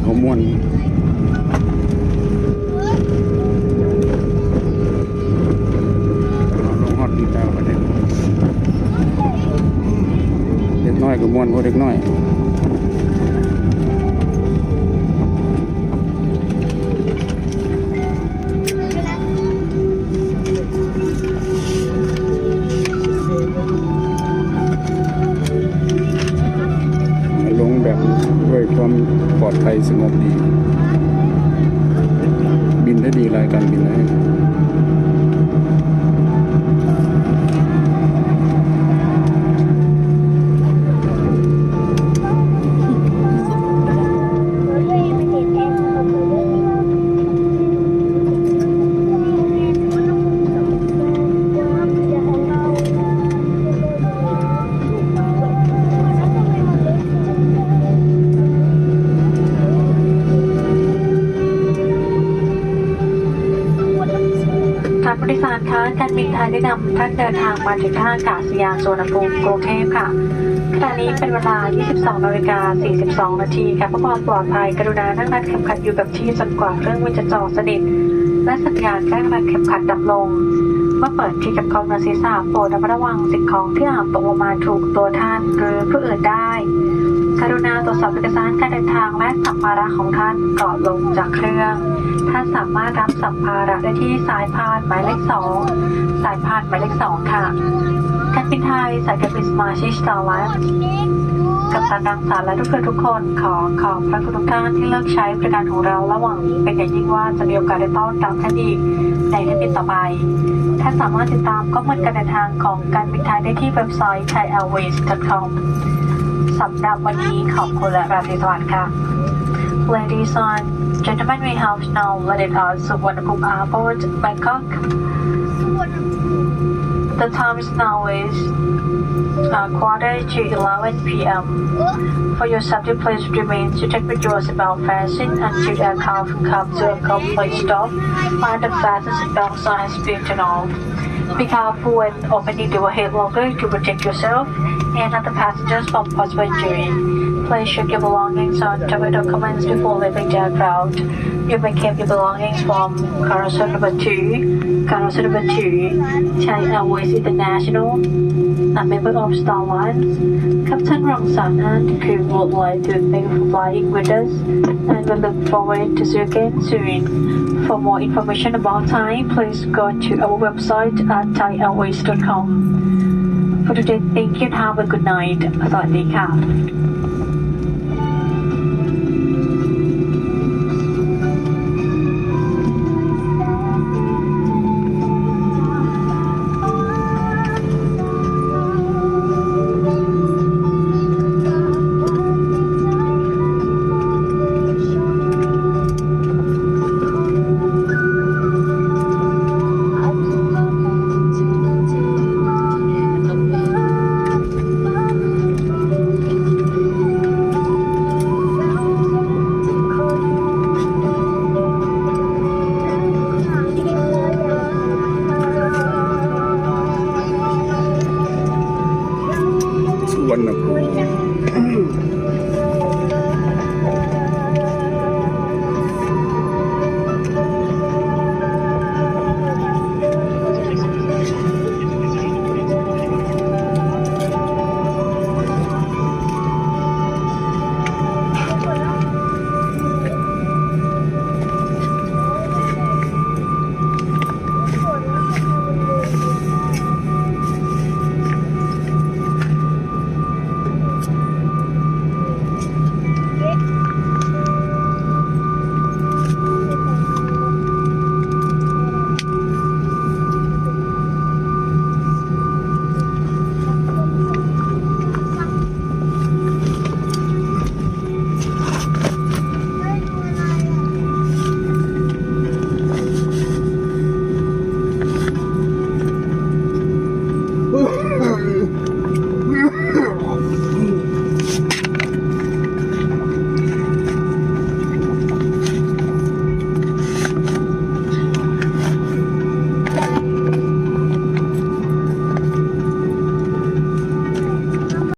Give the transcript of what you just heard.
ເຂົາມ່ວນ ລົງຮອດປີກາຍປະເທດ ເດັກນ້ອຍກໍມ່ວນ ພວກເດັກນ້ອຍ ລົງແບບດ້ວຍຄວາມປອດໄພສະຫງົບດີ ບິນໄດ້ດີ ລາຍການບິນໄດ້. ທ່ານຜູ້ໂດຍສານຄະ ການບິນໄທໄດ້ນຳທ່ານເດີນທາງມາເຖິງທ່າອາກາດສະຍານສຸວັນນະພູມ ກຸງເທບ ຂະນະນີ້ເປັນເວລາ ຊາວສອງນາລິກາ ສີ່ສິບສອງນາທີ ເພື່ອຄວາມປອດໄພ ກະລຸນານັ່ງລັດເຂັມຂັດຢູ່ກັບທີ່ຈົນກວ່າເຄື່ອງບິນຈະຈອດສະໜິດ ແລະ ສັນຍານແຈ້ງລັດເຂັມຂັດດັບລົງ. ເມື່ອເປີດທີ່ກັບເຂົ້າເໜືອສີດສະ, ໂປດລະມັດລະວັງສິ່ງຂອງທີ່ອາດຕົກລົງມາຖືກຕົວທ່ານ ຫຼື ຜູ້ອື່ນໄດ້. ກະລຸນາກວດສອບເອກະສານການເດີນທາງ ແລະ ສຳພາລະຂອງທ່ານກ່ອນລົງຈາກເຄື່ອງ. ທ່ານສາມາດຮັບສຳພາລະໄດ້ທີ່ສາຍພານໝາຍເລກສອງ, ສາຍພານໝາຍເລກສອງ ຂະນະນີ້ ການບິນໄທ ສາຍການບິນສະມາຊິກສະຕາລາຍ ກັບຕັນ ດັງສັນ ແລະ ລູກເຮືອທຸກຄົນ ຂໍຂອບພະຄຸນທຸກທ່ານທີ່ເລືອກໃຊ້ບໍລິການຂອງເຮົາ ແລະ ຫວັງເປັນຢ່າງຍິ່ງວ່າຈະມີໂອກາດໄດ້ຕ້ອນຮັບທ່ານອີກໃນເທື່ຽວບິນຕໍ່ໄປ. ທ່ານສາມາດຕິດຕາມຂໍ້ມູນການເດີນທາງຂອງການບິນໄທໄດ້ທີ່ເວັບໄຊ ไทยแอร์เวย์ ດອດ คอม. ສຳລັບວັນນີ້ ຂອບຄຸນ ແລະ ລາຕຣີສະຫວັດ ຂະນະນີ້. Ladies and gentlemen, we have now landed at Suvarnabhumi Airport, Bangkok. The time is now is, uh, quarter to eleven p.m. For your safety, please remain seated with your seatbelt fastened until the aircraft comes to a complete stop and the fasten seatbelt sign has been turned off. Be careful when opening the overhead locker to protect yourself and other passengers from possible injury. Please check your belongings and travel documents before leaving the aircraft. You may keep your belongings from Carson number two, Carson number two, Thai Airways International, a member of Star Alliance. Captain Rongsan and the crew would like to thank you for flying with us, and we look forward to see you again soon. For more information about Thai, please go to our website at thai airways dot com. For today, thank you and have a good night. ສະຫວັດດີ ຂະນະນີ້.